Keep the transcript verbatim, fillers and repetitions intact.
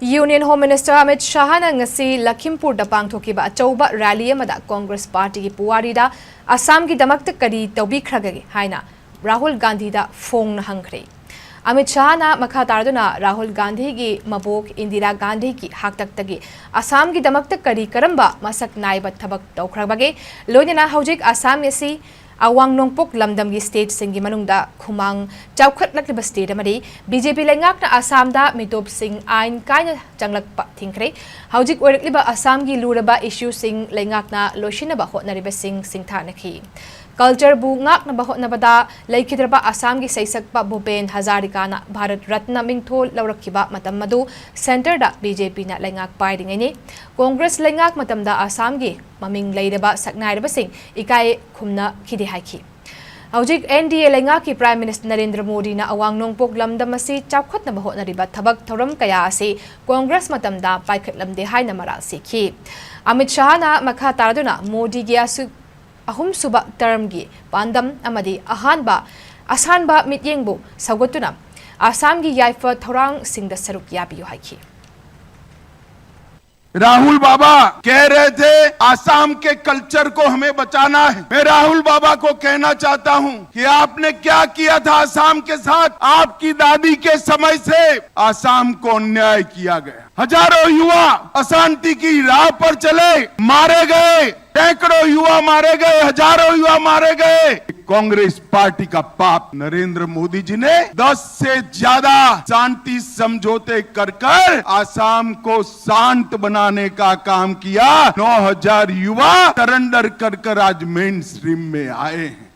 Union Home Minister Amit Shahꯅ ꯉꯁꯤ ꯂꯈꯤꯝꯄꯨꯔꯗ ꯄꯥꯡꯊꯣꯛꯈꯤꯕ ꯑꯆꯧꯕ rally ꯑꯃꯗ Congress Partyꯒꯤ ꯄꯨꯋꯥꯔꯤꯗ ꯑꯁꯥꯝꯒꯤꯗꯃꯛꯇ ꯀꯔꯤ ꯇꯧꯕꯤꯈ꯭ꯔꯒꯦ ꯍꯥꯏꯅ ꯔꯥꯍꯨꯜ ꯒꯥꯟꯙꯤꯗ ꯐꯣꯡꯅ ꯍꯪꯈ꯭ꯔꯦ꯫ ꯑꯃꯤꯠ ꯁꯍꯥꯅ ꯃꯈꯥ ꯇꯥꯔꯗꯨꯅ ꯔꯥꯍꯨꯜ ꯒꯥꯟꯙꯤꯒꯤ ꯃꯕꯣꯛ ꯏꯟꯗꯤꯔꯥ ꯒꯥꯟꯙꯤꯒꯤ ꯍꯥꯛꯇꯛꯇꯒꯤ ꯑꯁꯥꯝꯒꯤꯗꯃꯛꯇ ꯀꯔꯤ ꯀꯔꯝꯕ ꯃꯁꯛ ꯅꯥꯏꯕ ꯊꯕꯛ ꯇꯧꯈ꯭ꯔꯕꯒꯦ, ꯂꯣꯏꯅꯅ ꯍꯧꯖꯤꯛ ꯑꯁꯥꯝ ꯑꯁꯤ ꯑꯋꯥꯡ ꯅꯣꯡꯄꯣꯛ ꯂꯝꯗꯝꯒꯤ stateꯁꯤꯡꯒꯤ ꯃꯅꯨꯡꯗ ꯈꯨꯃꯥꯡ ꯆꯥꯎꯈꯠꯂꯛꯂꯤꯕ state ꯑꯃꯗꯤ BJP ꯂꯩꯉꯥꯛꯅ ꯑꯁꯥꯝꯗ ꯃꯤꯇꯣꯞꯁꯤꯡ ꯑꯥꯏꯟ ꯀꯥꯏꯅ ꯆꯪꯂꯛꯄ ꯊꯤꯡꯈ꯭ꯔꯦ꯫ ꯍꯧꯖꯤꯛ ꯑꯣꯏꯔꯛꯂꯤꯕ ꯑꯁꯥꯝꯒꯤ ꯂꯨꯔꯕ issueꯁꯤꯡ ꯂꯩꯉꯥꯛꯅ ꯂꯣꯏꯁꯤꯟꯅꯕ ꯍꯣꯠꯅꯔꯤꯕꯁꯤꯡ ꯁꯤꯡꯊꯥꯅꯈꯤ꯫ Cultureꯕꯨ ꯉꯥꯛꯅꯕ ꯍꯣꯠꯅꯕꯗ ꯂꯩꯈꯤꯗ꯭ꯔꯕ ꯑꯁꯥꯝꯒꯤ ꯁꯩꯁꯛꯄ ꯚꯨꯄꯦꯟ ꯍꯖꯥꯔꯤꯀꯥꯅ ꯚꯥꯔꯠ ꯔꯠꯅ ꯃꯤꯡꯊꯣꯜ ꯂꯧꯔꯛꯈꯤꯕ ꯃꯇꯝ ꯑꯗꯨ centreꯗ BJPꯅ ꯂꯩꯉꯥꯛ ꯄꯥꯏꯔꯤꯉꯩꯅꯤ꯫ Congress ꯂꯩꯉꯥꯛ ꯃꯇꯝꯗ ꯑꯁꯥꯝꯒꯤ ꯃꯃꯤꯡ ꯂꯩꯔꯕ ꯁꯛꯅꯥꯏꯔꯕꯁꯤꯡ ꯏꯀꯥꯏ ꯈꯨꯝꯅꯈꯤꯗꯦ ꯍꯥꯏꯈꯤ꯫ ꯍꯧꯖꯤꯛ NDA ꯂꯩꯉꯥꯛꯀꯤ Prime Minister ꯅꯔꯦꯟꯗ꯭ꯔ ꯃꯣꯗꯤꯅ ꯑꯋꯥꯡ ꯅꯣꯡꯄꯣꯛ ꯂꯝꯗꯝ ꯑꯁꯤ ꯆꯥꯎꯈꯠꯅꯕ ꯍꯣꯠꯅꯔꯤꯕ ꯊꯕꯛ ꯊꯧꯔꯝ ꯀꯌꯥ ꯑꯁꯤ Congress ꯃꯇꯝꯗ ꯄꯥꯏꯈꯠꯂꯝꯗꯦ ꯍꯥꯏꯅ ꯃꯔꯥꯜ ꯁꯤꯈꯤ꯫ ꯑꯃꯤꯠ ꯁꯍꯥꯅ ꯃꯈꯥ ꯇꯥꯔꯗꯨꯅ ꯃꯣꯗꯤꯒꯤ ꯑꯁꯨ-, ꯑꯍꯨꯝꯁꯨꯕ termꯒꯤ ꯄꯥꯟꯗꯝ ꯑꯃꯗꯤ ꯑꯍꯥꯟꯕ, ꯑꯁꯥꯟꯕ ꯃꯤꯠꯌꯦꯡꯕꯨ ꯁꯧꯒꯠꯇꯨꯅ ꯑꯁꯥꯝꯒꯤ ꯌꯥꯏꯐ ꯊꯧꯔꯥꯡꯁꯤꯡꯗ ꯁꯔꯨꯛ ꯌꯥꯕꯤꯌꯨ ꯍꯥꯏꯈꯤ꯫ राहुल बाबा कह रहे थे, आसाम के कल्चर को हमें बचाना है। मैं राहुल बाबा को कहना चाहता हूं कि आपने क्या किया था आसाम के साथ। आपकी दादी के समय से आसाम को अन्याय किया गया। हजारों युवा अशांति की राह पर चले, मारे गए। सैकड़ों युवा मारे गए, हजारों युवा मारे गए। कांग्रेस पार्टी का पाप। नरेंद्र मोदी जी ने दस से ज्यादा शांति समझौते कर कर आसाम को शांत बनाने का काम किया। नौ हजार युवा सरेंडर कर कर आज मेन स्ट्रीम में आए हैं।